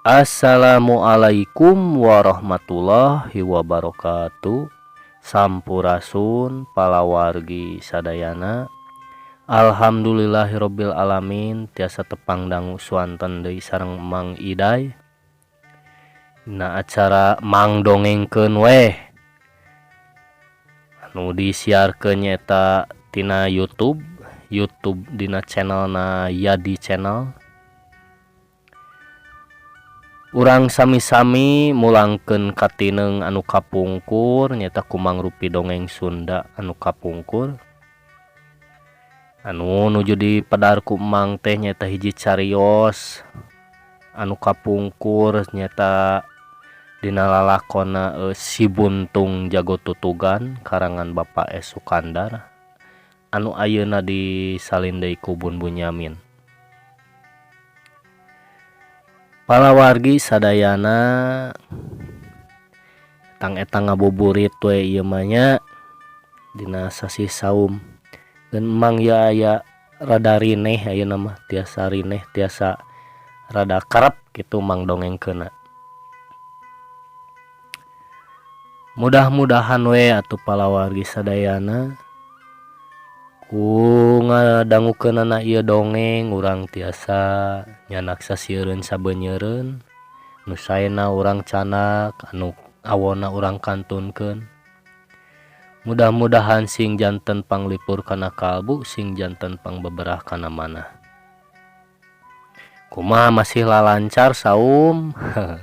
Assalamualaikum warahmatullahi wabarakatuh. Sampurasun palawargi sadayana. Alhamdulillahirabbil alamin tiasa tepang dangu swanten deui sareng Mang Iday. Dina acara Mang dongengkeun weh anu disiarkeun nyaeta tina YouTube, YouTube dina channelna Yadi Channel. Urang sami-sami mulangkeun katineung anu kapungkur nyaeta kumangrupi dongeng Sunda anu kapungkur. Anu nuju dipedar ku Mang teh nyaeta hiji carios anu kapungkur nyaeta dina lalakonna Si Buntung Jago Tutugan karangan Bapak S. Sukandar anu ayeuna disalin deui ku Bun Bunyamin. Palawargi sadayana tang eta ngabuburit we ieu mah nya dina sasih saum. Geun Mang ieu aya rada rineh ayeuna mah tiasa rineh tiasa rada kerep kitu Mang dongengkeunna. Mudah-mudahan we atuh palawargi sadayana ku ngadangukeunana ieu dongeng urang tiasa nyanak sasieureun sabenyeureun nu saena urang canak anu awona urang kantunkeun. Mudah-mudahan sing janten panglipur kana kalbu sing janten pangbeberah kana manah. Kumaha masih lalancar saum?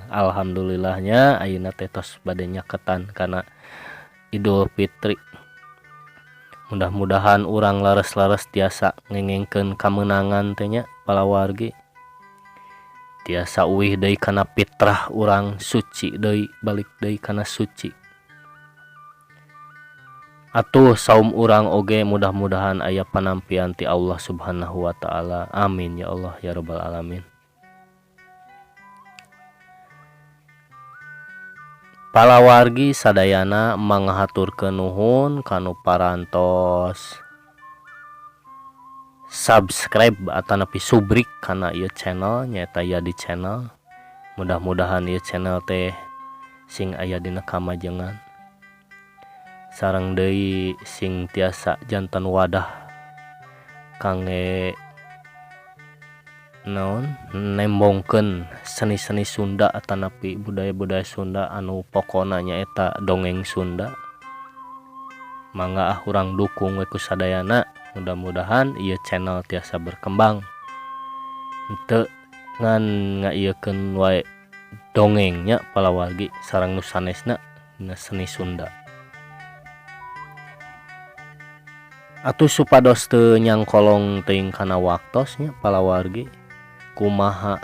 Alhamdulillahnya ayeuna teh tos bade nyaketan kana Idul Fitri. Mudah-mudahan urang leres-leres tiasa ngengengkeun kamenangan teh nya palawargi. Tiasa uih deui kana fitrah urang suci deui balik deui kana suci. Atuh saum urang oge mudah-mudahan aya panampian ti Allah Subhanahu wa taala. Amin ya Allah ya rabbal alamin. Palawargi sadayana manghaturkeun nuhun kanu parantos subscribe atanapi subrik kana ieu channel nyaeta Yadi Channel. Mudah-mudahan ieu channel teh sing aya dina kamajengan sareng deui sing tiasa janten wadah kangge naon nembongkeun seni-seni Sunda atanapi budaya-budaya Sunda anu pokona nyaeta dongeng Sunda. Mangga ah urang dukung we ku sadayana, mudah-mudahan ieu channel tiasa berkembang. Henteu ngan ngaieukeun wae dongengnya palawargi sareng nu sanesna dina seni Sunda. Atuh supados teu nyangkolong teuing kana waktos nya palawargi kumaha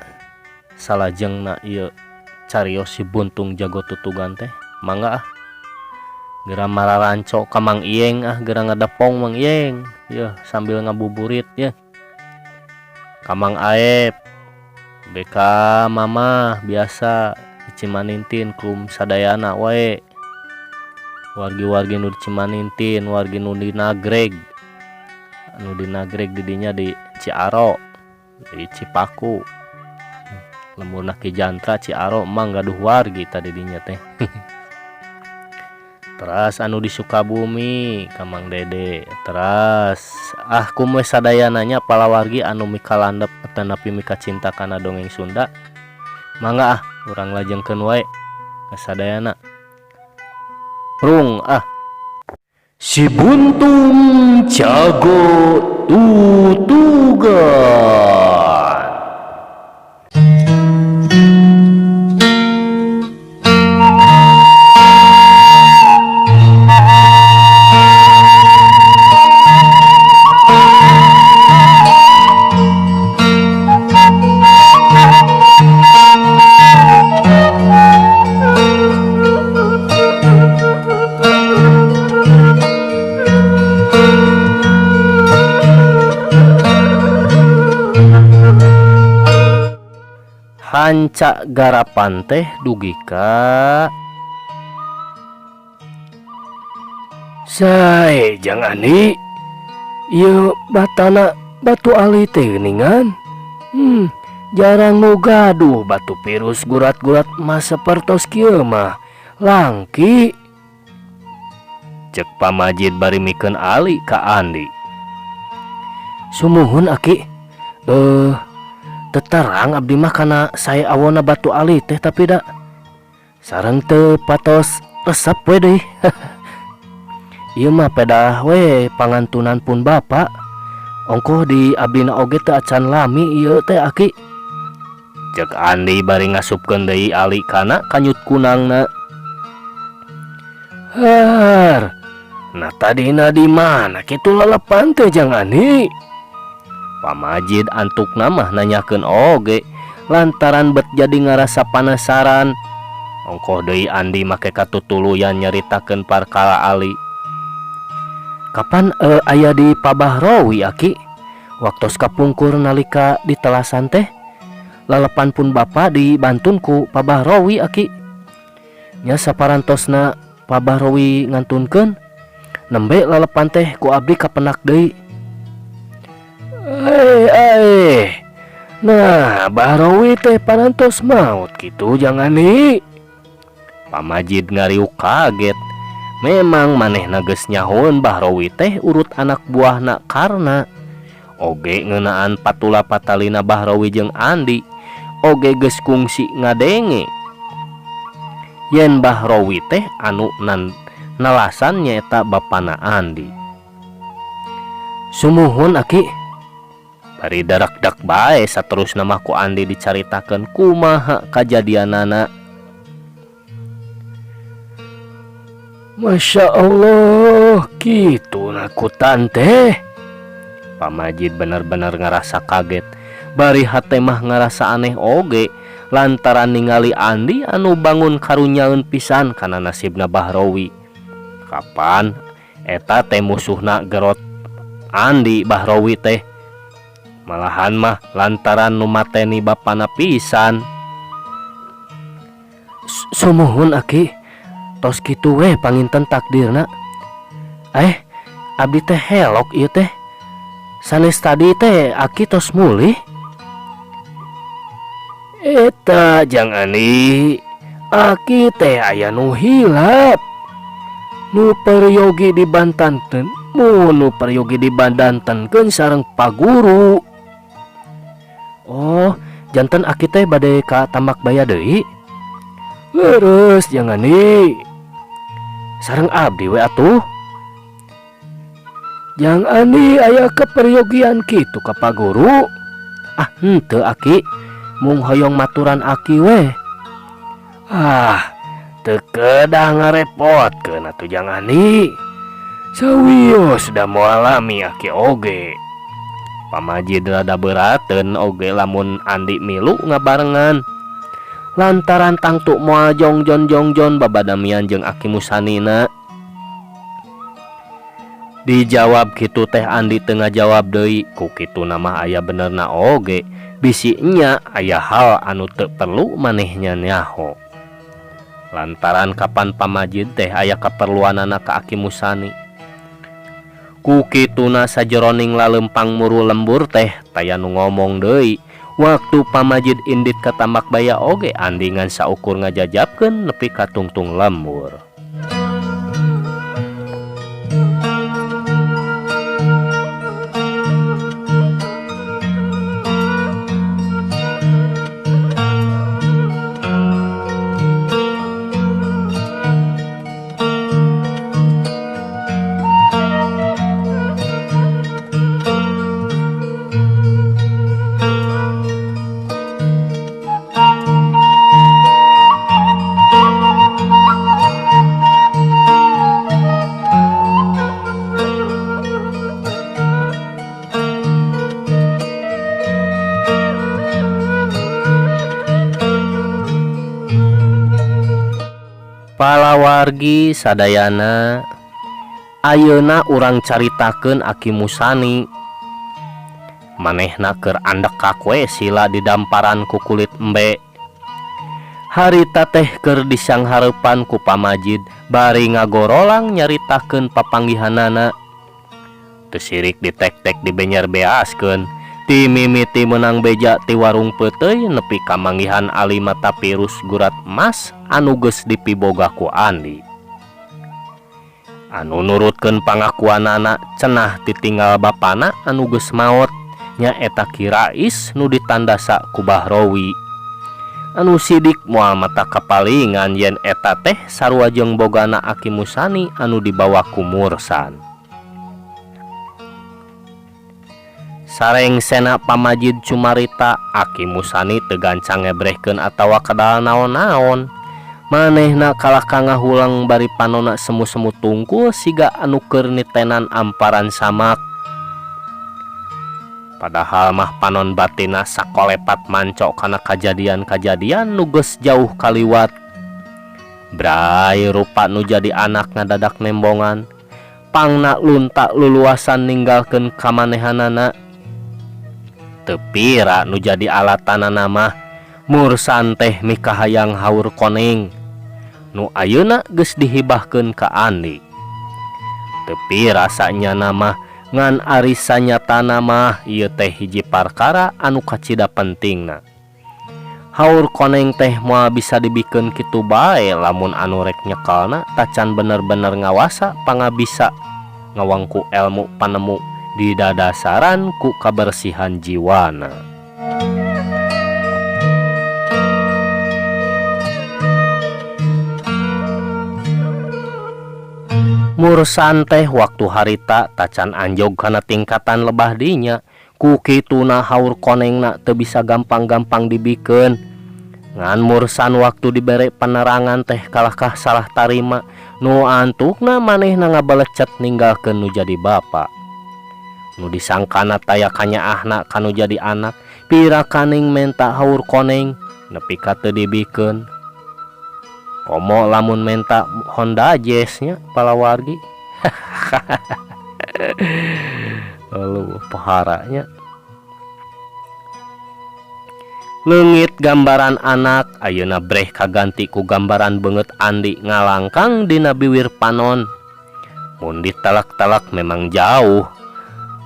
salajengna ieu carios Si Buntung Jago Tutugan teh. Mangga ah geura mararanco ka Mang Iyeng ah geura ngadepong Mang Iyeng yeuh sambil ngabuburit yeuh. Ka Mang Aep BK Mamah biasa Cimanintin kum sadayana wae. Wargi-wargi nu di Cimanintin, wargi nu di Nagreg, anu di Nagreg didinya di Ciaro, di Cipaku, lemburna Ki Jantra Ciaro emang gaduh wargi tadi dinya teh. Teras anu di Sukabumi ka Mang Dede, teras ah kumaha sadayananya palawargi anu mikalandep atanapi mikacinta kana dongeng Sunda. Mangga ah urang lajengkeun wae ka sadayana. Prung ah. Si Buntung Jago Tutugan. Panca garapan teh dugi ka Sae Jang Andi ieu batana batu ali teh geuningan. Jarang nu gaduh batu pirus gurat-gurat emas sapertos kieu mah langki. Cek Pamajid bari mikeun ali ka Andi. Sumuhun aki teu terang abdi mah kana sae awona batu ali teh tapi da sareng teu patos resep we deui. Ieu mah pedah we pangantunan pun bapa. Ongkoh di abdina oge teu acan lami ieu teh aki. Cek Andi bari ngasupkeun deui ali kana kanyut kunangna. Har, nah tadina di mana kitu lelepan teh Jang Andi? Pamajid antukna mah nanyakeun oge lantaran bet jadi ngarasa panasaran. Ongkoh deui Andi make katutuluyan nyaritakeun parkara ali. Kapan aya di Pabahrowi aki? Waktos kapungkur nalika di telasan teh lalepan pun bapa dibantun ku Pabahrowi aki. Nya saparantosna Pabahrowi ngantunkeun nembe lalepan teh ku abdi kapenak deui. Nah Bahrowi teh parantos maut kitu Jang Andi. Pamajid ngariuk kaget. Memang manehna geus nyahoeun Bahrowi teh urut anak buahna karna oge ngeunaan patula patalina Bahrowi jeung Andi oge geus kungsi ngadenge yen Bahrowi teh anu nalasan nyaeta bapana Andi. Sumuhun aki bari darakdak bae saterusna mah ku Andi dicaritakeun kumaha kajadianana. Masya Allah, kitu nakutan teh. Pamajid bener-bener ngerasa kaget. Bari hate mah ngerasa aneh oge lantaran ningali Andi anu bangun karunyaeun pisan kana nasibna Bahrowi. Kapan eta teh musuhna gerot Andi Bahrowi teh. Malahan mah lantaran nu mateni bapana pisan. Sumuhun aki. Tos kitu we panginten takdirna. Abdi teh helok ieu teh. Sanes tadi teh aki tos mulih. Eta Jang Andi, aki teh aya nu hilap. Nu peryogi dibantanten, mun nu peryogi dibandantenkeun sareng paguru. Oh, janten aki teh bade ka Tambak Baya deui? Leres Jang Andi. Sareng abdi we atuh. Jang Andi aya keperyogian kitu ka paguru. Ah, henteu aki. Mung hoyong maturan aki we. Ah, teu kedah ngarepotkeun atuh Jang Andi. Sawios da moal lami aki oge. Pamajid rada berateun oge lamun Andi milu ngabarengan. Lantaran tangtu moal jongjon jongjon babadamian jeung aki Musanina. Dijawab kitu teh Andi teu ngajawab deui. Ku kituna mah aya benerna oge. Bisi nya aya hal anu teu perlu manehnya nyaho. Lantaran kapan Pamajid teh aya kaperluanana ka aki Musani. Ku kituna sajeroning lalempang muru lembur teh taya nu ngomong deui. Waktu Pamajid indit ka Tambak Baya oge Andi ngan saukur ngajajabkeun nepi ka tungtung lembur. Palawargi sadayana ayeuna urang caritakeun Aki Musani. Manehna keur andekak we sila di damparan ku kulit embe. Harita teh keur disanghareupan ku pamajid bari ngagorolang nyaritakeun papanggihanana. Teu sirik ditek-tek dibenyer beaskeun. Ti mimiti meunang beja ti warung peuteuy nepi ka manggihan ali mata pirus gurat emas anu geus dipiboga ku Andi. Anu nurutkeun pangakuanana cenah titinggal bapana anu geus maot nyaeta Ki Rais nu ditandasa ku Bahrowi. Anu sidik moal mata kapalingan yen eta teh sarua jeung bogana Aki Musani anu dibawa ku Mursan. Sarengsena pamajid cumarita Aki Musani teu gancang ngebrehkeun atawa kadal naon-naon. Manehna kalah ka ngahulang bari panona semu-semu tungkul siga anu keur nitenan amparan samak. Padahal mah panon batinna sakolepat manco kana kajadian-kajadian nu geus jauh kaliwat. Bray rupa nu jadi anak ngadadak nembongan. Pangna lunta luluasan ninggalkeun kamanehanana. Teu pira nu jadi alatanana mah Mursan teh mikahayang haur koneng. Nu ayeuna geus dihibahkeun ka Andi. Teu pira sanyana mah ngan ari sanyatana mah ieu teh hiji parkara anu kacida pentingna. Haur koneng teh moal bisa dibikeun kitu bae lamun anu rek nyekalna tacan bener-bener ngawasa pangabisa ngawangku elmu panemu didadasaran ku kabersihan jiwana. Mursan teh waktu harita tacan anjog kana tingkatan lebah dinya. Ku kituna haur konengna teu bisa gampang-gampang dibikeun. Ngan Mursan waktu dibere penerangan teh kalahkah salah tarima. Nu antukna manehna ngabelecet ninggalkeun nu jadi bapa. Nu disangkana taya kanyaahna kanu jadi anak, pira kaning menta haur koneng nepi ka teu dibikeun. Komo lamun menta Honda Jazz nya palawargi. Lalu paharanya. Leungit gambaran anak ayeuna breh kaganti ku gambaran beungeut Andi ngalangkang dina biwir panon. Mun ditalak-talak memang jauh.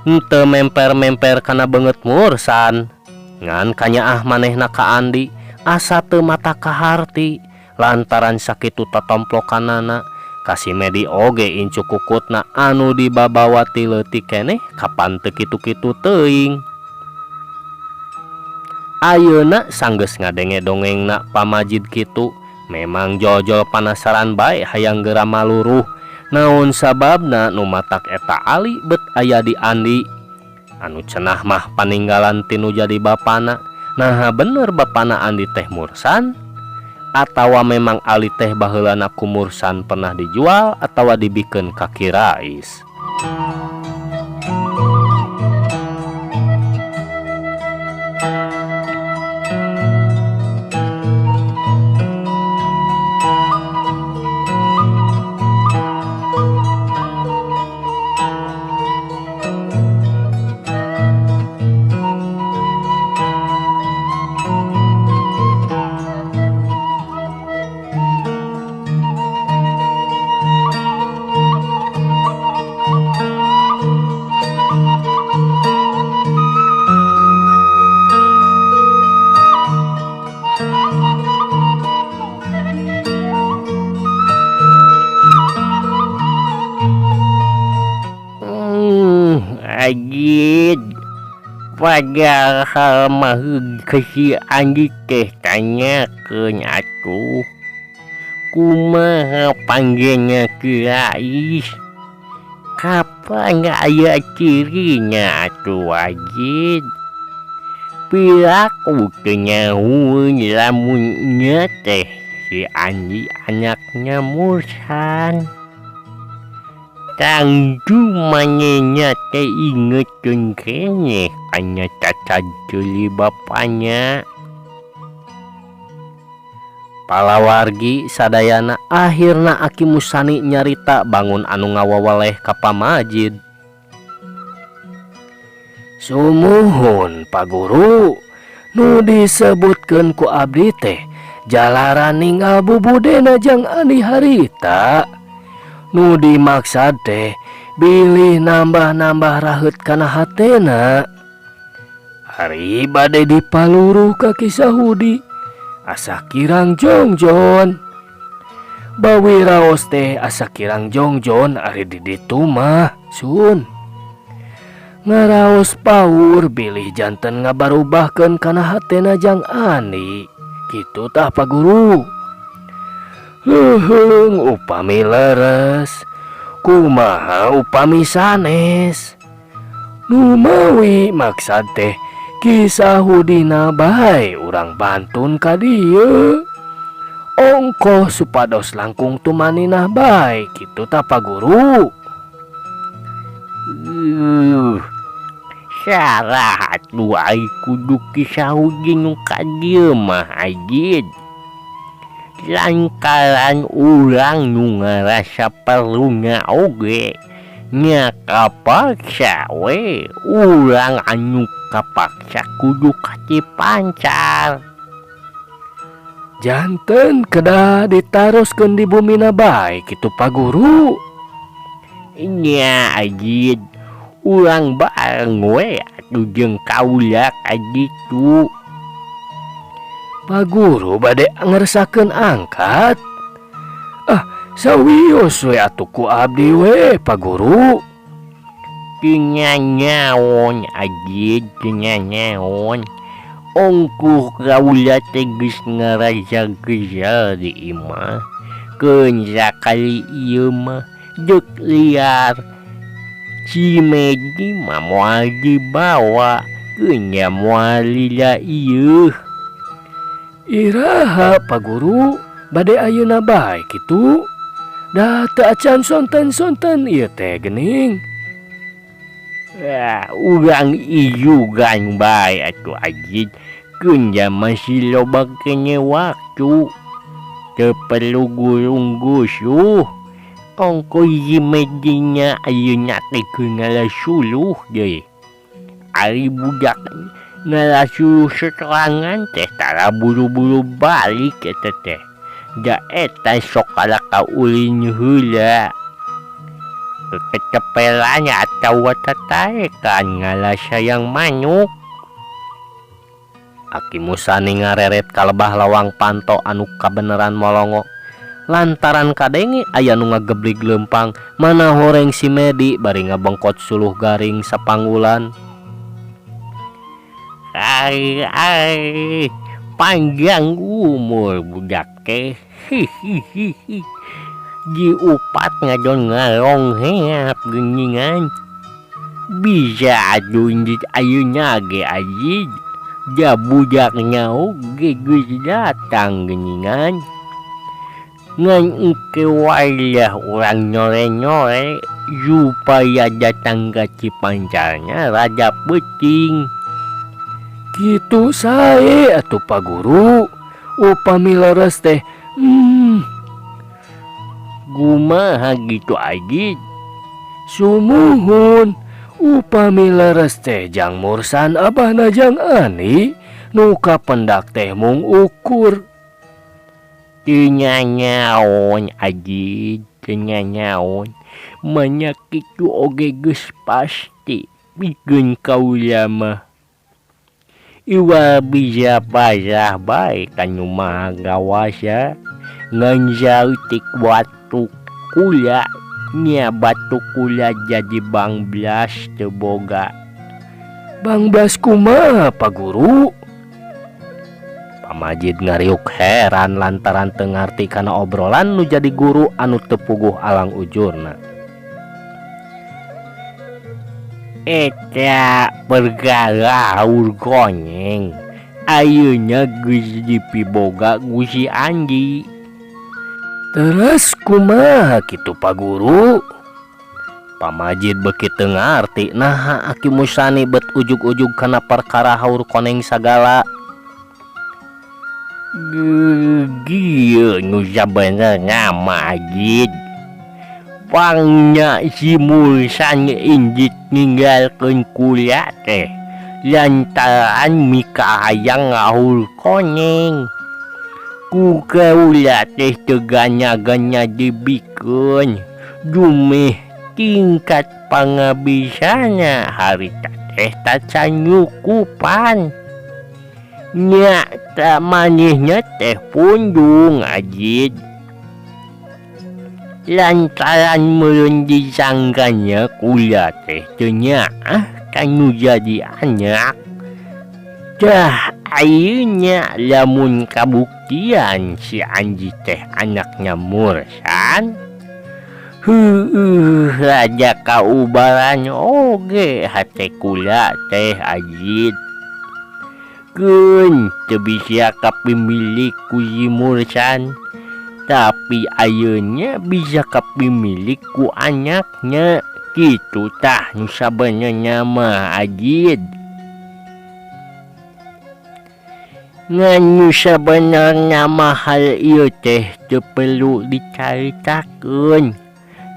Henteu memper-memper kana beungeut Mursan. Ngan kanyaah manehna ka Andi asa teu mata kaharti. Lantaran sakitu totomplokanana kasih medi oge incu kukutna anu dibabawa ti leutik keneh kapan teu kitu-kitu teuing. Ayeuna sanggeus ngadenge dongengna pamajid kitu memang jol-jol panasaran bae hayang geura maluruh. Naon sababna nu matak eta ali bet aya di Andi anu cenah mah paninggalan ti nu jadi bapana. Naha bener bapana Andi teh Mursan? Atawa memang ali teh baheulana ku Mursan pernah dijual atawa dibikeun ka Ki Rais. Ajid padahal mah ke si Andi teh tanyakeun atuh kumaha panggilna Ki Rais, kapan aya cirinya atuh Ajid. Piraku teu nyahueun lamun nya teh si Andi anaknya Mursan. Tangtu manehna teh ingetkeun keneh kana cacad ceuli bapana. Palawargi sadayana akhirna Aki Musani nyarita bangun anu ngawawaleh ka pamajid. Sumuhun Pak Guru, nu disebutkeun ku abdi teh Jalaran ninggal bubudena jang Andi harita. Nu dimaksad teh bilih nambah-nambah raheut kana hatena. Ari bade dipaluruh ka Ki Sahudi asa kirang jongjon. Bawi raos teh asa kirang jongjon ari di ditu mah Sun. Ngaraos paur bilih janten ngabarubahkeun kana hatena jang Andi. Kitu tah Pa Guru. Leuheung upami leres, kumaha upami sanes. Numawi maksad teh Ki Sahudina bae urang bantun ka dieu. Ongkoh supados langkung tumaninah bae kitu tah Pa Guru. Sarah atuh ai kudu Ki Sahudi nu ka dieu mah Ajid. Lantaran urang nu ngarasa perluna oge nya kapaksa we urang anu kapaksa kudu ka Cipancar. Janten kedah ditaroskeun di bumina bae kitu Pa Guru. Nya Ajid, urang bareng we atuh jeung kaula ka ditu. Pa Guru bade ngersakeun angkat. Ah, sawios we atuh ku abdi we Pa Guru. Teu nyanyaon Ajid, teu nyanyaon. Ongkoh kaula teh geus ngarasa kesel di imah. Keun sakali ieu mah deuk liar. Si Medi mah moal dibawa, keun nya moal lila ieu. Iraha Pa Guru bade ayeuna bae kitu? Da teu acan sonten-sonten ieu teh geuning. Ah, urang iugan bae atuh Ajid, keun ja masih loba keneh waktu. Teu perlu gurung gusuh. Ongkoh si Medinya ayeuna teh keur ngalasuluh deui. Ari budak ngalasuluh sorangan teh tara buru-buru balik eta teh. Da eta sok kalah ka ulin heula. Kecepelan atawa tataekan ngalasayang manuk. Aki Musani ngareret ka lebah lawang panto anu kabeneran molongo. Lantaran kadenge aya nu ngageblig leumpang mana horeng si Medi bari ngabengkot suluh garing sapanggulan. Ai ai, panjang umur budak teh. Hihihihi. Diupat ngadon ngarong heap geuningan. Bisa atuh indit ayeuna ge Ajid. Da budakna oge geus datang geuningan. Ngan engke wae lah urang nyore-nyore supaya datang ka Cipancarna rada peuting. Kitu sae atuh Pa Guru. Upami leres teh Kumaha gitu Ajid? Sumuhun upami leres teh jang mursan abahna jang Ani nu kapendak teh mung ukur. Teu nyanyaon Ajid, teu nyanyaon. Manya kitu oge geus pasti pikeun kaula mah. Iwa bisa pasrah bae ka nu maha kawasa. Ngan saeutik batuk kula nya batuk kula jadi bangblas teu boga. Bangblas kumaha Pa Guru? Pamajid ngariuk heran lantaran teu ngarti kana obrolan nu jadi guru anu teu puguh alang ujurna. Eta perkara haur koneng ayeuna geus dipiboga ku si Andi. Terus kumaha kitu Pa Guru? Pamajid beuki teu ngarti naha Aki Musani bet ujug-ujug kana perkara haur koneng sagala. Gieu nu sabenerna mah Ajid. Pangnya si Mursan indit ninggalkeun kula teh lantaran mikahayang ngahur koneng. Ku kaula teh teu ganya-ganya dibikeun dumeh tingkat pangabisana harita teh tacan nyukupan. Nya ta manehna teh pundung Ajid. Lantaran meureun disangkana kula teh teu nyaah ka nu jadi anak. Tah ayeuna lamun kabuktian si Anji teh anakna Mursan, heueuh rada kaubaran oge hate kula teh Ajid. Keun teu bisa kapimilik ku si Mursan, tapi ayeuna bisa kapimilik ku anakna. Kitu tah nu sabenerna mah Ajid. Ngan nu sabenerna mah hal ieu teh teu perlu dicaritakeun.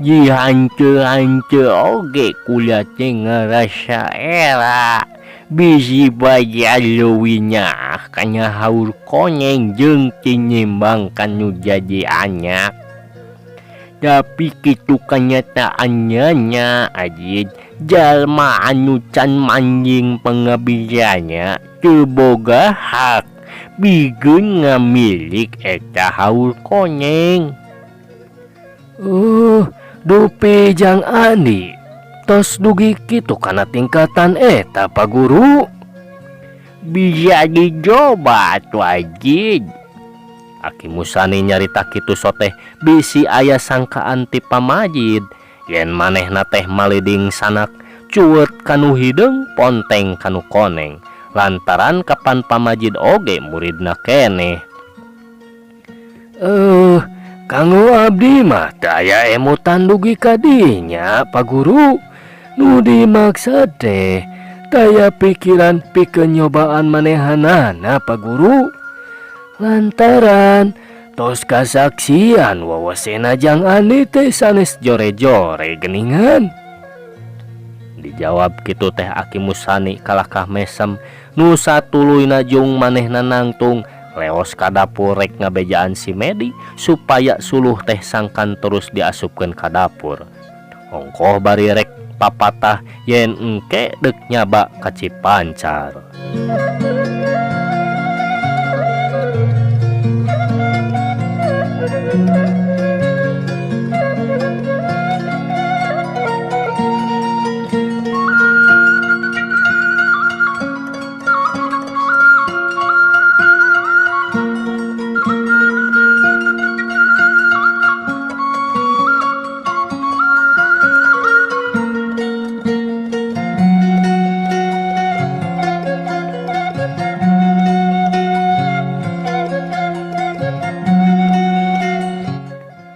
Dihanteu-hanteu oge kula teh ngarasa era. Bisi bae leuwih nyaah kana haur koneng jeung tinimbang kanu jadi anak. Tapi kitu kanyataannya nya Ajid, jalma anu can manjing pangabisana teu boga hak bigeun ngamilik eta haur koneng. Dupi Jang Andi tos dugi kitu kana tingkatan eta Pak Guru. Bisa dicoba atuh Ajid. Aki Musani nyarita kitu soteh bisi aya sangkaan ti pamajid yen manehna teh maliding sanak cuet kanu hideung ponteng kanu koneng lantaran kapan pamajid oge muridna keneh. Kanggo abdi mah teu aya emutan dugi ka dinya Pak Guru. Nu dimaksud teh taya pikiran pikeun nyobaan manehanana Pak Guru. Lantaran tos kasaksian wawasena Jang Andi teh sanes jore-jore geningan. Dijawab kitu teh Aki Musani kalakah mesem nu satuluyna jung manehna nangtung leos ka dapur rek ngabejaan si Medi supaya suluh teh sangkan terus diasupkeun ka dapur. Ongkoh bari rek papatah yen engke deuk nyaba ka Cipancar.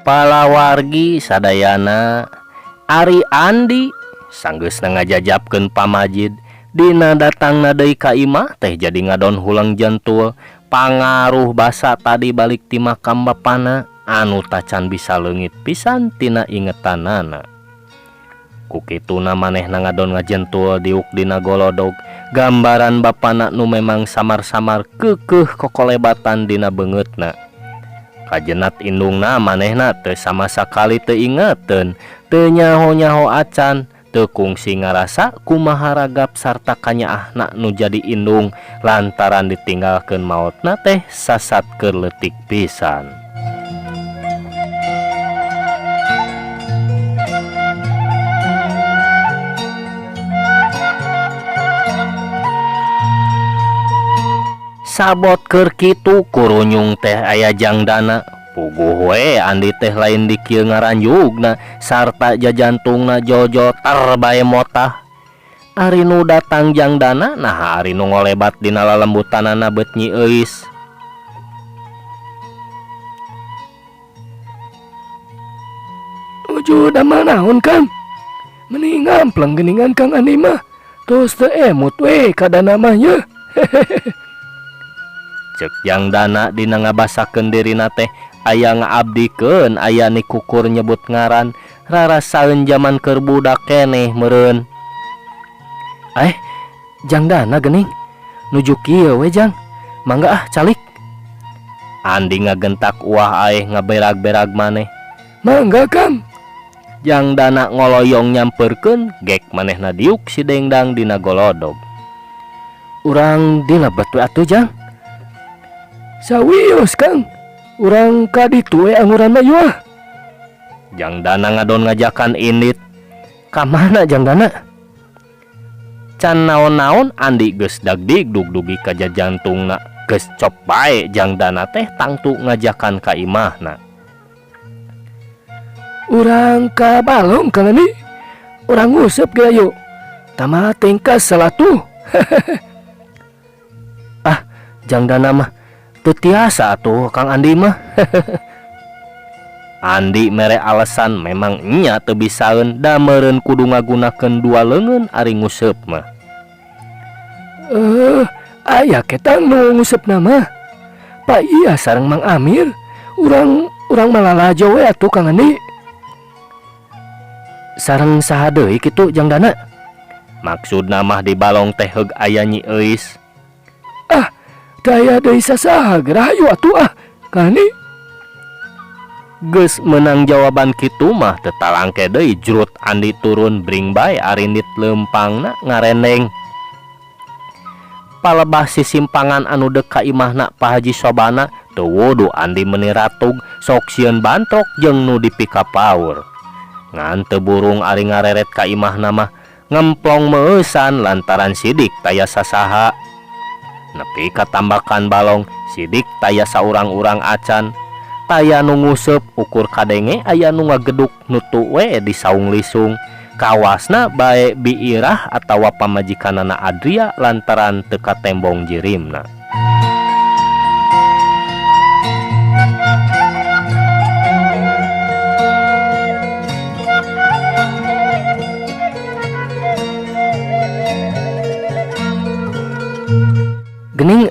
Palawargi sadayana Ari Andi sanggeusna ngajajabkeun pamajid dina datangna deui ka imah teh jadi ngadon hulang jantul pangaruh basa tadi balik ti makam bapana anu tacan bisa leungit pisan tina ingetanana. Ku kituna manehna ngadon ngajentul diuk dina golodog gambaran bapana nu memang samar-samar keukeuh kokolebatan dina beungeutna. Kajenat indungna manehna teu sama sakali teu ingeteun, teu nyaho-nyaho acan, teu kungsi ngarasa kumaha ragap sarta kanyaahna nu jadi indung lantaran ditinggalkeun maotna teh sasat keur leutik pisan. Sabot keur kitu kurunyung teh aya jangdana puguh we Andi teh lain di kieu ngaranjugna sarta jajantungna jojotar bae motah. Ari nu datang jangdana naha ari nu ngolebat dina lalembutanana beut Nyi Euis. Nuju damel naon Kang? Meni ngampleng geuningan Kang Andi mah. Tos teu emut we kadana mah ye. Cek jangdana dina ngabasakeun dirina teh aya ngaabdikeun aya nikukur nyebut ngaran rarasaeun jaman keur budak keneh meureun. Jangdana geuning nuju kieu we Jang, mangga ah calik. Andi ngagentak uah aeh ngaberag-berag maneh. Mangga Kang. Jang Dana ngoloyong nyamperkeun gek manehna diuk si Dengdang dina golodog. Urang dilebet we atuh Jang. Sawios Kang. Urang ka ditu we anguran mah yuah. Jang Dana ngadon ngajakan indit. Ka mana Jang Dana? Can naon-naon Andi geus dagdigdug dugi ka jajantungna. Geus cop bae Jang Dana teh tangtu ngajakan ka imahna. Urang ka balong Kang Andi. Urang nguseup ge ayo. Tama tingkas salatuh. Ah, Jang Dana mah teu tiasa atuh Kang Andi mah. Andi mere alasan memang nya teu bisaeun da meureun kudu ngagunakeun dua leungeun ari nguseup mah. Aya ketang nu nguseup mah. Pak iya sareng Mang Amir. Urang urang malalajo we atuh Kang Andi. Sareng saha deui kitu Jang Dana? Maksudna mah di balong teh heug aya Nyi Euis. Ah, teu aya deui sasaha geura hayu atuh ah Kang Andi. Geus meunang jawaban kitu mah teu talangke deui jrut Andi turun bring bae arindit leumpangna ngarendeng. Palebah sisimpangan anu deuk ka imahna Pak Haji Sobana teu wudu Andi meuni ratug sok sieun bantrok jeung nu dipikapaur. Ngan teu burung ari ngareret ka imahna mah ngemplong meueusan lantaran sidik taya sasaha. Nepi ka tambakan balong sidik taya saurang-urang acan. Taya nu nguseup ukur kadenge aya nu ngageduk nutu we di saung lisung. Kawasna bae biirah atawa pamajikanana Adria lantaran teu katembong jirimna. Gening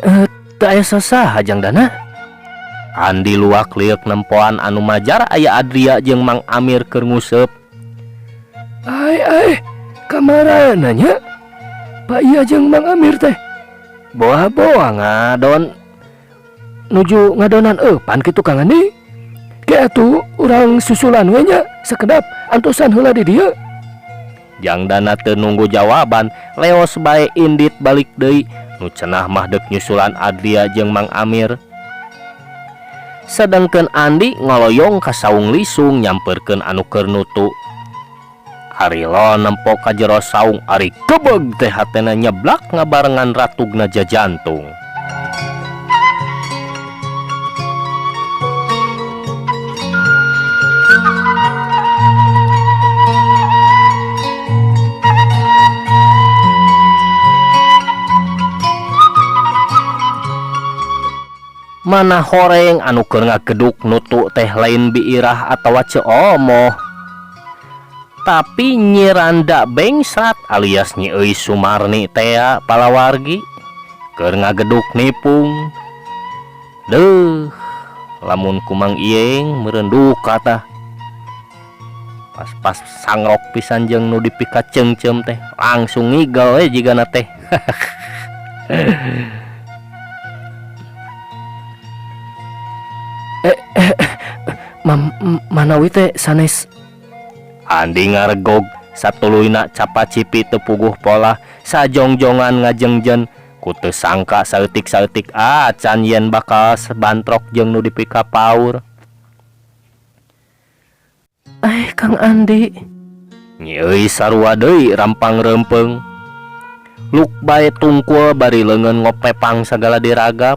teu aya sasaha Jang Dana. Andi luak lieuk nempoan anu majar aya Adria jeung Mang Amir keur nguseup. Ai ai, kamarana nya? Pak iya jeung Mang Amir teh. Boa-boa ngadon. Nuju ngadonan eupan kitu Kang Andi. Ge atuh urang susulan we nya sakedap antosan heula di dieu. Jang Dana teu nunggu jawaban, leos bae indit balik deui. Nu cenah mah deuk nyusulan Adria jeung Mang Amir. Sedangkeun Andi ngoloyong ka saung lisung nyamperkeun anu keur nutu. Ari lo nempo ka jero saung ari kebeg teh hatena nyeblak ngabarengan ratugna jajantung. Mana horeng anu keur ngageduk nutu teh lain biirah atawa ceomoh. Tapi Nyi Randa Bengsrat alias Nyi Euis Sumarni tea palawargi keur ngageduk nipung. Deuh, lamun kumang ieng meureun duka tah. Pas-pas sangrok pisan jeung nu dipikaceungceum teh langsung ngigel we jigana teh. Manawi teh sanes. Andi ngaregog satuluyna capacipi teu puguh polah sajongjongan ngajengjen ku teu sangka saeutik-saeutik acan yen bakal bantrok jeung nu dipikapaur. Kang Andi. Nyi Euis sarua deui rampang reumpeung. Luk bae tungkul bari leungeun ngopepang sagala diragap,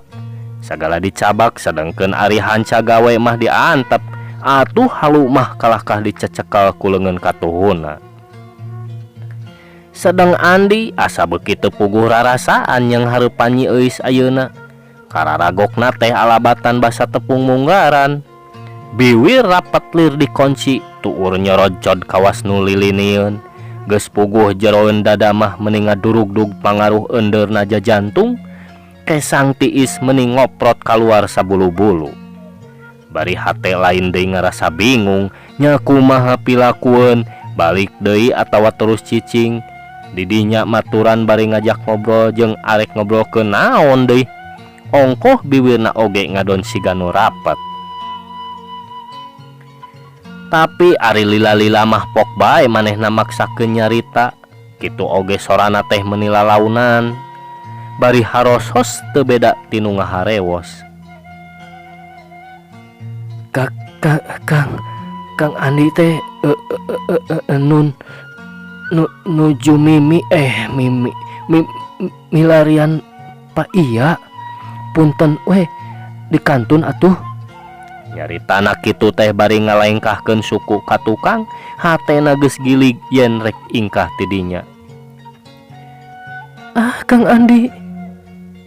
sagala dicabak sedangkeun ari hanca gawe mah diantep. Atuh halu mah kalahkah dicecekel ku leungeun katuhuna. Sedang Andi asa beuki teu puguh rarasaan yang hareupan Nyi Euis ayeuna. Kararagokna teh alabatan basa tepung munggaran. Biwir rapet lir dikunci tuur nyorocod kawas nu lilinieun. Geus puguh jeroeun dada mah meni ngadurugdug pangaruh eundeurna jajantung. Kesang tiis meni ngoprot kaluar sabulu-bulu. Bari hate lain deui ngarasa bingung nya kumaha pilakueun, balik deui atawa terus cicing. Didinya maturan bari ngajak ngobrol jeung arek ngobrolkeun naon deui. Ongkoh biwirna oge ngadon siga nu rapet. Tapi ari lila-lila mah pok bae manehna maksakeun nyarita, kitu oge sorana teh meuni lalaunan. Bari harosos teu beda ti nu ngaharewos. Ka, ka, Kang, Kang Andi teh nun nu, nuju mimi mimi mi, milarian Pak iya punten we di kantun atuh. Nyaritana kitu teh bari ngalengkahkeun suku ka tukang, hatena geus gilig yen rek ingkah ti dinya. Ah, Kang Andi.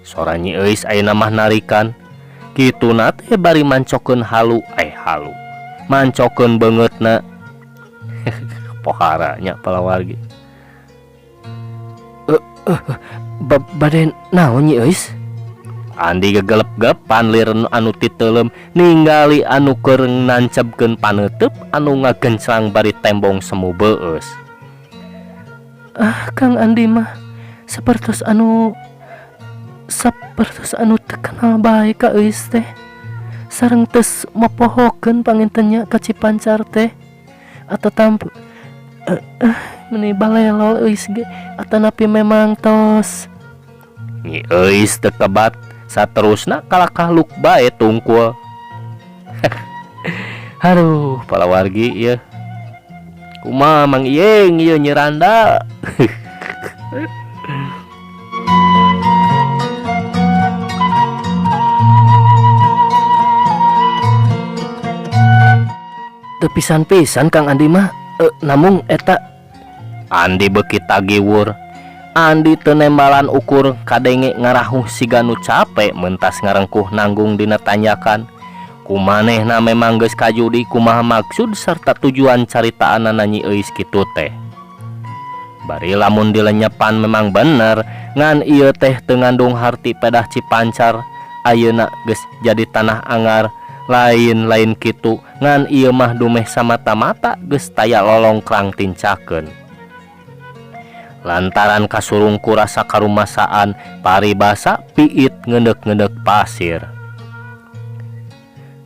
Sora Nyi Euis ayeuna mah narikan. Kituna teh bari mancokeun halu, halu. Mancokeun beungeutna. Pohara nya palawargi. Bade naon Nyi Euis? Andi gegelep-gepan lir anu titeuleum ningali anu keur nancebkeun paneuteub anu ngagenclang bari tembong semu beueus. Ah, Kang Andi mah sapertos anu teu kenal bae ka Euis teh. Sareng tes mopohokeun panginten nya ka Cipancar teh. Atatamp meuni balelo Euis ge atanapi memang tos. Nyi Euis teu kebat saterusna kalakah luk bae tungkul. Aduh, palawargi ieu. Kumaha Mang Iyeng ieu nyeranda. Teu pisan-pisan Kang Andi mah, namung eta. Andi beuki tagiwur. Andi teu nembalan ukur kadenge ngarahuh siga nu cape mentas ngarengkuh nanggung dina tanyakan. Kumanehna memang geus kajudi kumaha maksud sarta tujuan caritaanana Nyi Euis kitu teh. Bari lamun dilenyepan memang bener, ngan ieu teh teu ngandung harti pedah Cipancar ayeuna geus jadi tanah angar. Lain-lain kitu, ngan ieu mah dumeh samata-mata geus taya lolongkrang tincakeun. Lantaran kasurung ku rasa karumasaan paribasa piit ngeundek-ngeundek pasir.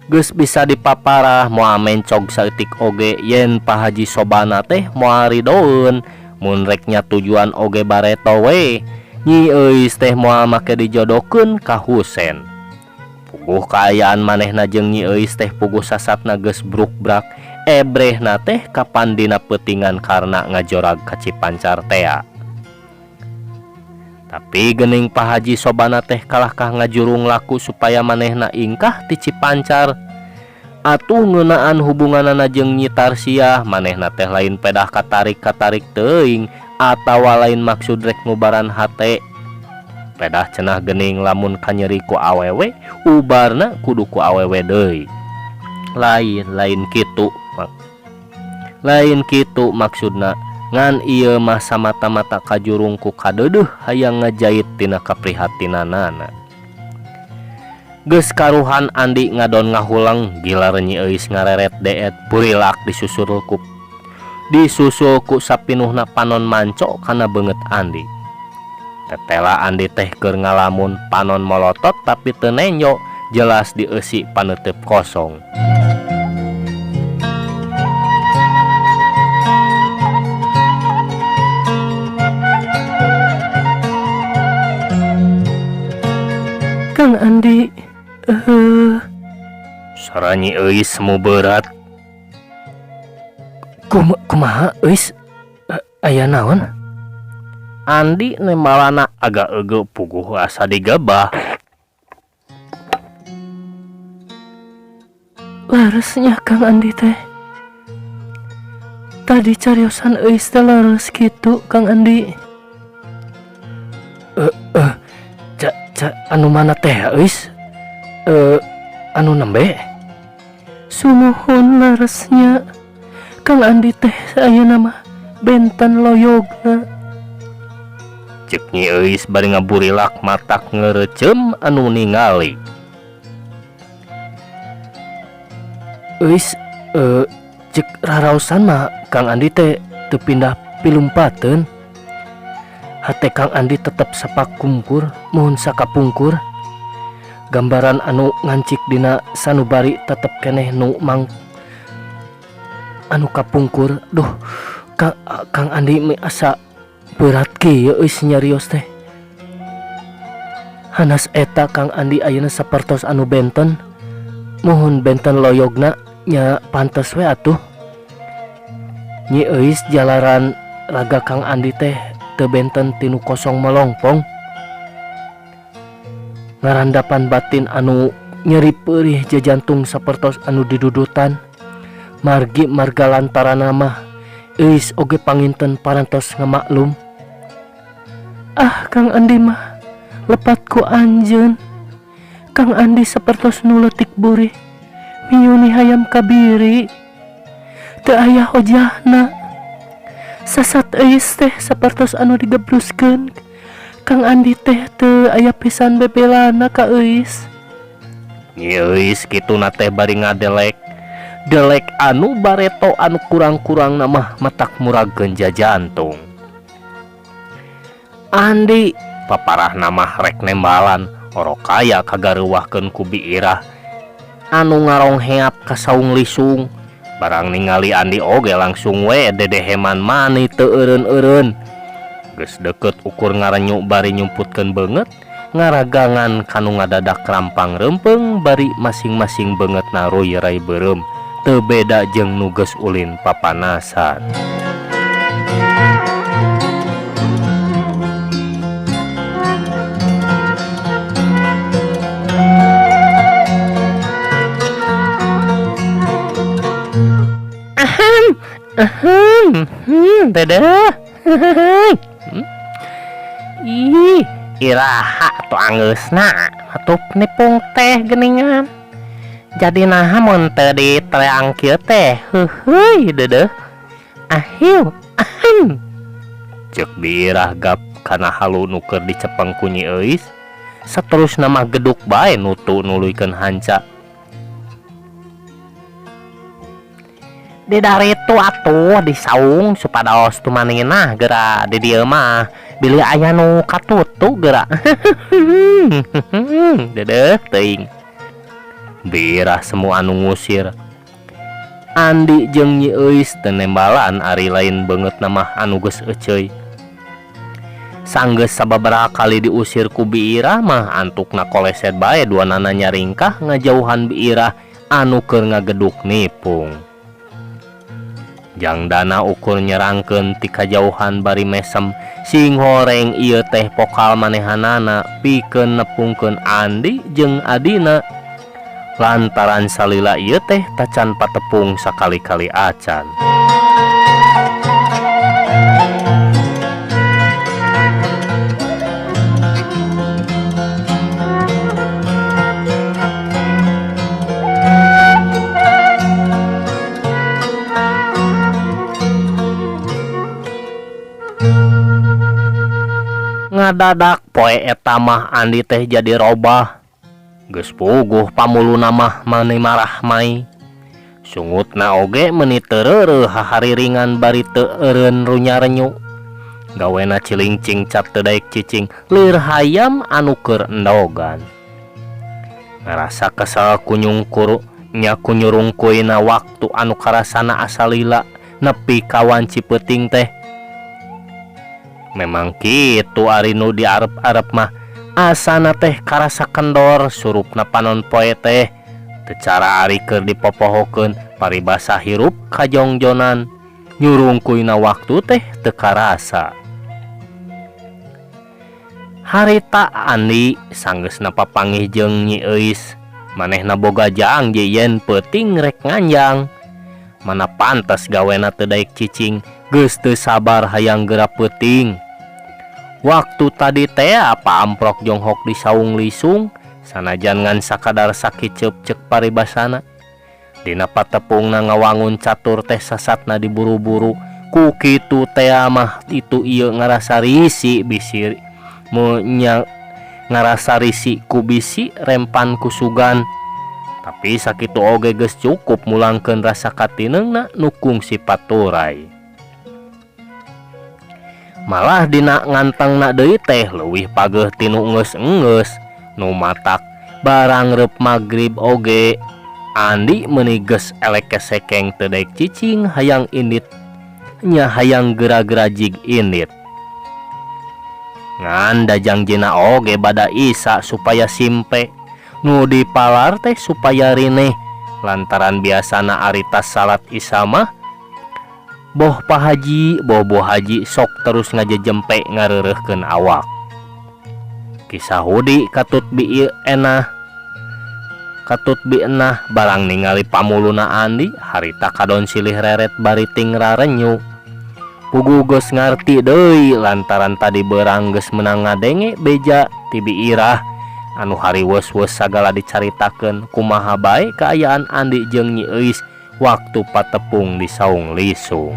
Geus bisa dipaparah moal mencog saeutik oge yen Pak Haji Sobana teh moal ridoeun mun rek nya tujuan oge bareto we. Nyi Euis teh moal make dijodohkeun ka Husen. Puguh kaayaan manehna jeung Nyi Euis teh puguh sasatna geus brukbrak, ebrehna teh kapan dina peutingan karena ngajorag ka Cipancar tea. Tapi geuning Pak Haji Sobana teh kalahkah ngajurung laku supaya manehna ingkah ti Cipancar. Atuh ngeunaan hubunganana jeung Nyi Tarsiah, manehna teh lain pedah katarik-katarik teuing atawa lain maksud rek ngubaran hate. Pedah cenah geuning lamun kanyeri ku awewe, ubarna kudu ku awewe deui. Lain kitu, mak. Lain kitu maksudna. Ngan ieu mah samata-mata kajurung ku kadeudeuh hayang ngajait tina kaprihatinanana. Geus karuhan Andi ngadon ngahulang gilar Nyi Euis ngareret deet burilak disusul ku sapinuhna panon manco kana beungeut Andi. Tetela Andi teh keur ngalamun panon molotot tapi teu nenjo jelas dieusi paneuteub kosong. Kang Andi, Sora Nyi Euis semu berat. Kumaha Euis? Aya naon? Andi nembalana agak eueuh puguh asa digebah. Leresnya Kang Andi teh. Tadi cariosan Euis teh leres kitu Kang Andi. Anu mana teh Euis? Anu nembe? Sumuhun leresnya. Kang Andi teh ayeuna mah benten loyogna. Ceuk Nyi Euis bari ngaburilak matak ngereceum anu ningali. Euis, ceuk rarausan mah Kang Andi teh teu pindah pilumpateun. Hate Kang Andi tetep sapakungkur, muhun sakapungkur. Gambaran anu ngancik dina sanubari tetep keneh nu mang anu kapungkur. Duh, Ka Kang Andi mi asa berat kieu euy nyarios teh. Hanas eta Kang Andi ayeuna sapertos anu benten. Muhun benten loyogna nya pantes we atuh. Nyi Euis jalaran raga Kang Andi teh teu benten tinu kosong melongpong. Ngarandapan batin anu nyeri peurih jajantung sapertos anu didudutan. Margi marga lantaran mah Euis oge panginten parantos ngamaklum. Ah Kang Andi mah lepat ku anjeun. Kang Andi sapertos nu leutik burih miyuni hayam kabiri. Teu aya hojahna. Sasat Euis teh sapertos anu digebruskeun. Kang Andi teh teu aya pisan bebelana ka Euis. Nyi Euis kituna teh bari ngadelek. Delek anu bareto anu kurang-kurangna mah matak muragkeun jajantung. Andi paparahna mah rek nembalan orokaya kagareuwahkeun ku Biirah anu ngarongheap ka saung lisung. Barang ningali Andi oge langsung we dedeheman mani teu eureun-eureun. Geus deukeut ukur ngarenyu bari nyumputkeun beungeut, ngaragangan kanu ngadadak rampang reumpeung bari masing-masing beungeutna ruy-ray beureum. Teu beda jeung nu geus ulin papanasan. Ahem, ahem, dedeh. Ih, iraha atuh anggeusna atuh nipung teh geuningan. Jadi naha mun teu diteang kieu teh, heuheuy deudeuh. Ahiu, ahem. Ceuk Biirah gap kana halu nu keur dicepeng ku Nyi Euis. Saterusna mah geduk bae nutu nuluykeun hanca. Di daritu atuh di saung supados tumaninah geura di dieu mah bilih aya nu katutu geura. Deudeuh teuing. Biirah semu anu ngusir. Andi jeung Nyi Euis teu nembalan ari lain beungeutna mah anu geus euceuy. Sanggeus sababaraha kali diusir ku Biirah mah antukna koleset bae duanana nyaringkah ngajauhan Biirah anu keur ngageduk nipung. Jangdana ukur nyerangkeun ti kajauhan bari mesem sing horeng ieu teh pokal manehanana pikeun nepungkeun Andi jeung adina. Lantaran salila ieu teh tacan patepung sakali-kali acan. Ngadadak poe eta mah Andi teh jadi robah. Geus puguh pamuluna mah mani marah mai. Sungutna oge meuni teu reureuh hahariringan bari teu eureun runya-renyu. Gawena cilingcing cat teu daek cicing lir hayam anu keur endogan. Ngarasa kesel kunyungkuru nya kunyurungkuina waktu anu karasana asa lila nepi ka wanci peuting teh. Memang kitu ari nu diarep-arep mah asana teh karasa kendor surupna panon poe teh. Teu cara ari keur dipopohokeun paribasa hirup kajongjonan. Nyurungkuina waktu teh teu karasa. Harita Andi sanggeusna papanggih jeung Nyi Euis. Manehna boga janji yen peuting rek nganjang. Mana pantes gawena teu daek cicing, geus teu sabar hayang geura peuting. Waktu tadi teh apa amprok jonghok di saung lisung, sanajan ngan sakadar sakiceup ceuk paribasana. Dina patepungna ngawangun catur teh sasatna diburu-buru, ku kitu teh mah itu ieu ngarasa risi bisi nya ngarasa risi ku bisi rempan ku sugan. Tapi sakitu oge geus cukup mulangkeun rasa katineungna nu kungsi paturay. Malah dina ngantengna deui teh leuwih pageuh tinu enggeus-enggeus nu matak Barang reup magrib oge Andi meuni geus elek kesekeng teu daek cicing hayang indit nya hayang geura-geura jig indit. Ngan da jangjina oge bada Isa supaya simpe nu dipalar teh supaya rineh lantaran biasana ari tas salat Isya mah boh Pa Haji boh Bu Haji sok terus ngajejempe ngareureuhkeun awak. Kisah Hudi katut bi ieu enah katut bi enah barang ningali pamuluna Andi harita kadon silih reret bari ting rarenyu. Puguh geus ngarti deui lantaran tadi beurang geus meunang ngadenge beja ti Bi Irah anu hariweus-weus sagala dicaritakeun kumaha bae kaayaan Andi jeung Nyi Euis waktu patepung di saung lisung.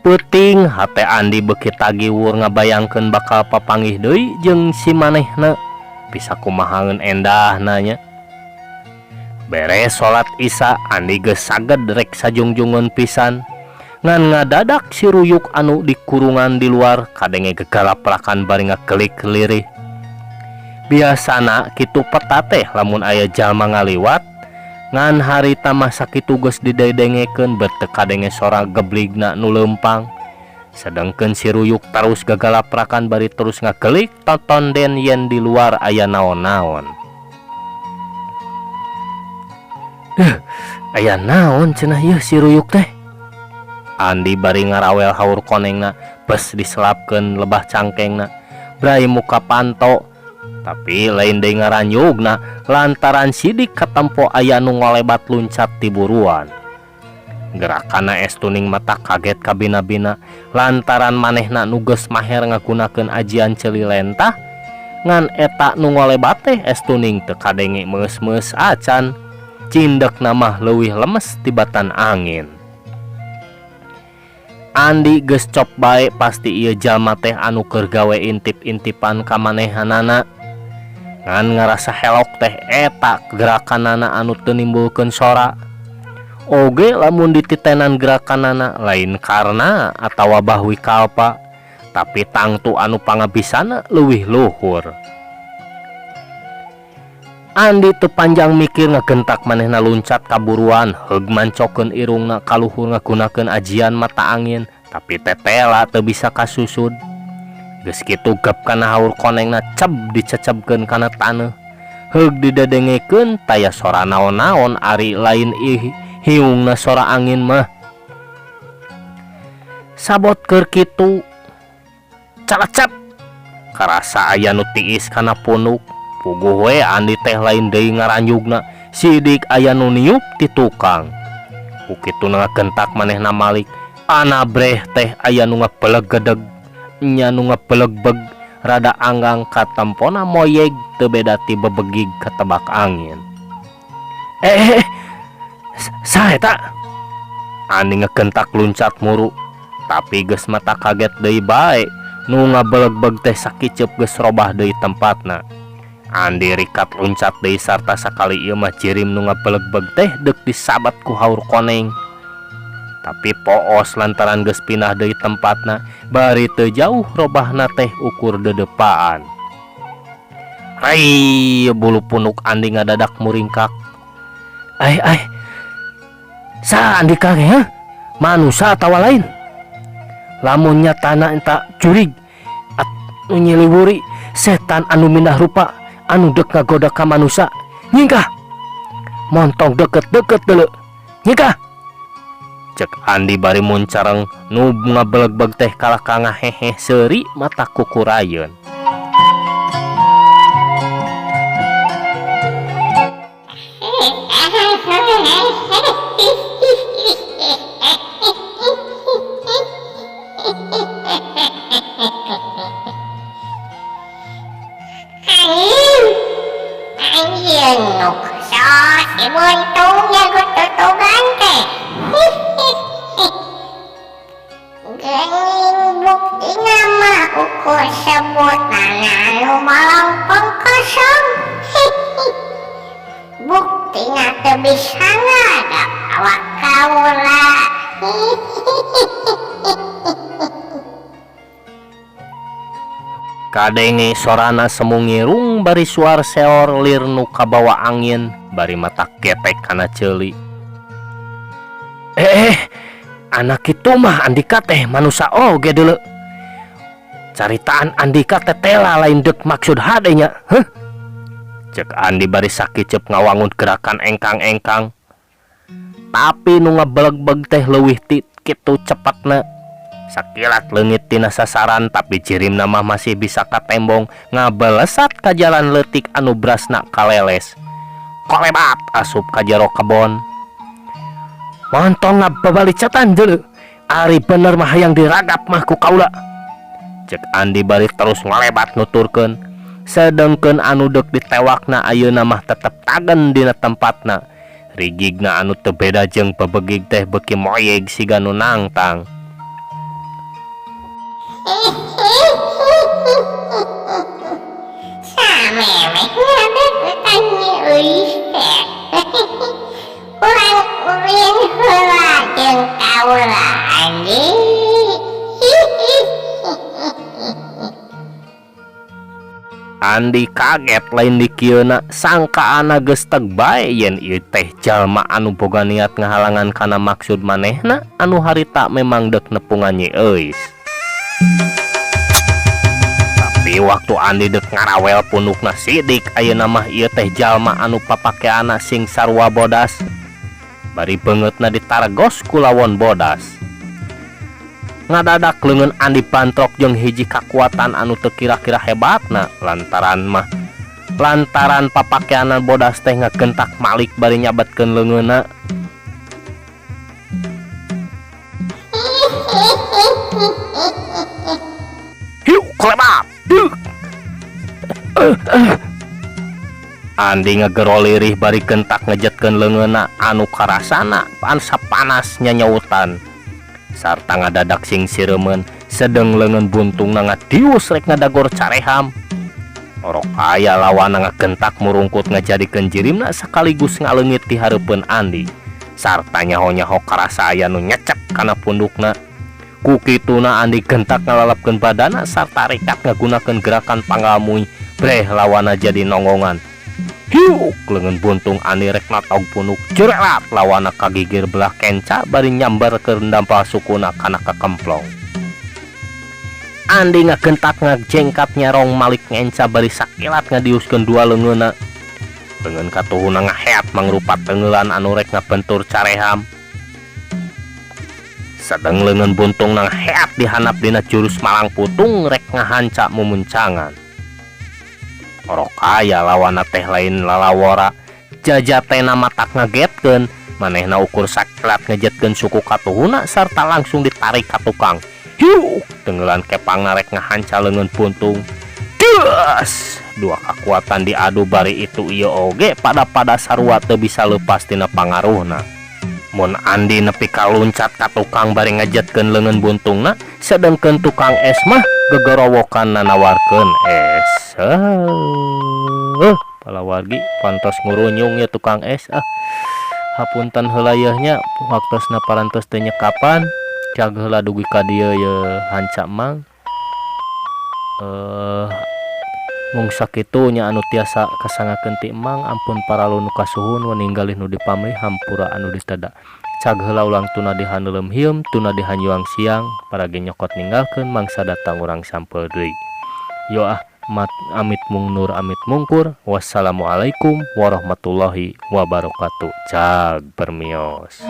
Peuting hate Andi beuki tagiwur ngabayangkeun bakal papanggih deui jeung si manehna bisa kumahaeun endahna nya. Beres salat Isya Andi geus saged rek sajungjungeun pisan ngan ngadadak si ruyuk anu dikurungan di luar kadenge gegalaprakan bari ngakelik lirih. Biasana kitu peta teh lamun aya jalma ngaliwat ngan harita mah sakitu geus didedengekeun bet teu kadenge sora gebligna nu leumpang. Sedengkeun si ruyuk tarus gagalaprakan bari terus ngagelik totonden yen di luar aya naon-naon. Aya naon cenah ieu si ruyuk teh? Andi bari ngarawel haur konengna bes diselapkeun lebah cangkengna brai muka panto. Tapi lain deui ngaranyugna lantaran sidik katempo aya nu ngolebat luncat ti buruan. Gerakanna es tuning mata kaget kabina-bina lantaran manehna nu geus maher ngagunakeun ajian ceuli lentah ngan eta nu ngolebat teh es tuning teu kadenge meus-meus acan. Cindekna mah leuwih lemes tibatan angin. Andi geus cop bae pasti ieu jalma teh anu keur gawe intip-intipan ka manehanana. Ngan ngarasa helok teh eta gerakanana anu teu nimbulkeun sora. Oge lamun dititenan gerakanana lain karna atawa bahwi kalpa, tapi tangtu anu pangabisana leuwih luhur. Andi teu panjang mikir ngagentak manehna luncat kaburuan, heug mancokeun irungna kaluhur ngagunakeun ajian mata angin, tapi tetela teu bisa kasusud. Geus kitu gep kana haur konengna ceb dicecebkeun kana taneuh. Heug didedengekeun taya sora naon-naon ari lain hiungna sora angin mah. Sabot keur kitu calecep karasa aya nu tiis kana punuk. Puguh we Andi teh lain deui ngaranjugna, sidik aya nu niup ti tukang. Ku kitu ngagentak manehna malik, anabreh teh aya nu ngabelegedeg, nya nu ngabelegbeg rada anggang katempona moyeg teu beda ti bebegig katebak angin. Saha eta? Andi ngegentak luncat muru, tapi geus mata kaget deui bae, nu ngabelegbeg teh sakiceup geus robah deui tempatna. Andi rikat loncat deui sarta sakali ieu mah jirim nu ngabelegbeg teh deuk disabat ku haur koneng. Tapi poos lantaran geus pindah deui tempatna, bari teu jauh robahna teh ukur dedepaan. Rai bulu punuk Andi ngadadak muringkak. Ai ai. Saha Andi kage ha? Manusa atawa lain? Lamun nyatana eta jurig anu nyiliwuri setan anu mindah rupa anu dek ngagoda ka manusa. Nyingkah. Montong deket-deket deuleu. Nyingkah. Cek Andi bari muncareng nu ngabelegbeg teh kalah ka ngaheheh seuri mata kukurayeun. Anjing, anjing nu Si Buntung jago tutugan teh. Geuning buktina mah ukur sebutanna anu malongpong kosong. Buktina teu bisa ngadap awak kaula. Kadenge sorana semu ngirung bari suar seor lir nu kabawa angin bari mata getek kana ceuli. Eh, anak kitu mah Andika teh manusa oge deuleu. Caritaan Andika teh tela lain deuk maksud hade nya, heuh. Cek Andi bari sakiceup ngawangun gerakan engkang-engkang. Tapi nu ngabelegbeg teh leuwih ti kitu cepetna. Sakilat leungit tina sasaran tapi jirimna mah masih bisa katembong ngabelesat ka jalan leutik anu brasna kaleles. Kolebat asup ka jero kebon. Montong ngababalicetan deuleu. Ari bener mah hayang diragap mah ku kaula. Cek Andi bari terus ngalebat nuturkeun. Sedengkeun anu deuk ditewakna ayeuna mah tetep tagen dina tempatna. Rigigna anu teu beda jeung bebegig teh beuki moyeg siga nu nangtang. Samemeh ngadeukeutan Nyi Euis teh. Urang ulin heula jeung kaula Andi. Andi kaget lain dikieuna sangkaana geus teg bae yen ieu teh jalma anu boga niat ngahalangan kana maksud manehna anu harita memang deuk nepungan Nyi Euis. Tapi waktu Andi deuk ngarawel punukna sidik ayeuna mah ieu teh jalma anu papakeana sing sarua bodas. Bari beungeutna ditaregos ku lawon bodas. Ngadadak leungeun Andi bantrok jeung hiji kakuatan anu teu kira-kira hebatna lantaran papakeana bodas teh ngagentak malik bari nyabetkeun leungeunna. Hiu kolebat. Andi ngegero lirih bari gentak ngejetkeun leungeunna anu karasana pansa panas nyanyautan. Sarta ngadadak sing sireumeun sedeng leungeun buntungna ngadius rek ngadagor careham. Orok aya lawana ngagentak murungkut ngajadikeun jirimna sekaligus ngaleungit di hareupeun Andi. Sarta nyaho-nyaho karasa aya nu nyecek kana pundukna. Ku kituna Andi gentak ngalalapkeun badana sarta rikat ngagunakeun gerakan panggalmui breh lawana jadi nonggongan. Hiuk leungeun buntung Andi rek natog punuk jerelat lawana kagigir belah kenca bari nyambar keur dampal sukuna kana kakemplong. Andi ngagentak ngajengkat nyarong malik ngenca bari sakilat ngadiuskeun dua leungeunna. Leungeun katuhuna ngaheat mangrupa tengeulan anu rek ngabentur careham. Sedeng leungeun buntung nangheat dihanap dina jurus malang putung rek ngahanca mumuncangan. Orok aya lawana teh lain lalawora jajatena matak ngagetkeun manehna ukur sakilat ngejetkeun suku katuhuna sarta langsung ditarik ka tukang. Hiuk tenggelan kepangna rek ngahanca leungeun buntung. Des dua kakuatan diadu bari itu ieu oge pada-pada sarua teu bisa leupas tina pangaruhna. Mun Andi nepi ka luncat ka tukang bari ngejetkeun leungeun buntungna, sedengkeun tukang es mah gegorowokan nanawarkeun es. Palawargi pantos ngurunyung ya tukang es ah. Hapunten heula yeuh nya waktosna parantos teu nyekapan. Cag heula dugi ka dieu ye hanca mang. Mung sakitu nya anu tiasa kasangakeun ti emang ampun paralu nu kasuhun waninggalih nu dipamrih hampura anu diteda. Cag heula ulang tuna dihaneuleum hieum tuna dihanyuang siang paragi nyokot ninggalkeun mangsa datang urang sampeu deui. Yo ah mat amit mungnur amit mungkur. Wassalamualaikum warahmatullahi wabarakatuh. Cag permios.